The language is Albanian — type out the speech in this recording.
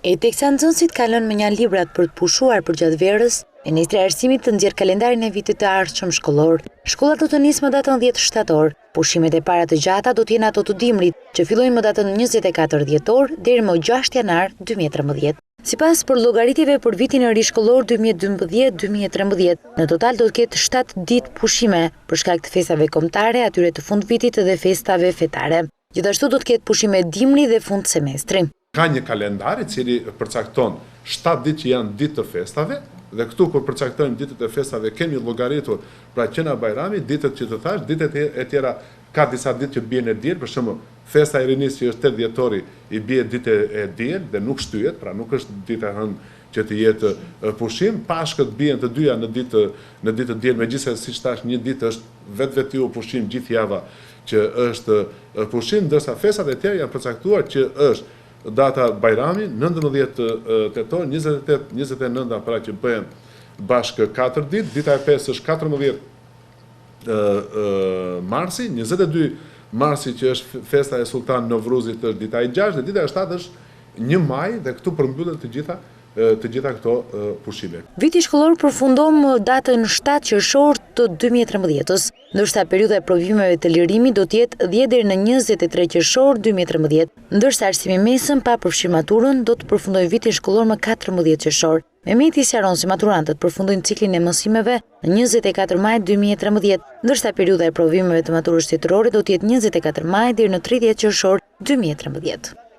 E teksa nxënësit kanë lënë mënjanë librat për të pushuar përgjatë verës, Ministria e Arsimit të nxjerr kalendarin e vitit të ardhshëm shkollor. Shkolla do të nisë më datën 10 shtator. Pushimet e para të gjata do të jenë ato të dimrit, që fillojnë më datën 24 dhjetor deri më 6 janar 2013. Sipas përllogaritjeve për vitin e ri shkollor 2012-2013, në total do të ketë 7 ditë pushime për shkak të festave kombëtare, atyre të fundvitit dhe festave fetare. Gjithashtu do të ketë pushime dimri dhe fund semestri. Ka një kalendar i cili përcakton 7 ditë që janë ditë të festave dhe këtu kur përcaktojmë ditët e festave kemi llogaritur pra që nga Bajrami, ditët që të thash, ditët e tjera ka disa ditë që bien e diel, për shembull, festa e rinisë që është 8 dhjetori i bie ditë e diel dhe nuk shtyhet, pra nuk është ditë e hënë që të jetë pushim, Pashkët bien të dyja në ditë në ditë të diel, megjithëse siç thash një ditë është vetvetiu pushim gjithë java që është pushim, ndërsa festat e tjera janë përcaktuar që është data Bajrami, 19 tetor, 28, 29 pra që bëhen bashkë 4 ditë, dita e 5 është 14 marsi, 22 marsi që është festa e Sultan Novruzit është dita e 6 dhe dita e 7 është 1 maj dhe këtu përmbyllen të gjitha të gjitha këto pushime. Viti shkollor përfundon më datën 7 qershor të 2013-ës, ndërsa periudha e provimeve të lirimit do të jetë 10 deri në 23 qershor 2013, ndërsa arsimi i mesëm pa përfshirë maturën do të përfundojë vitin shkollor më 14 qershor. Mehmeti sqaron se maturantët përfundojnë ciklin e mësimeve në 24 maj 2013, ndërsa periudha e provimeve të maturës shtetërore do të jetë 24 maj deri në 30 qershor 2013.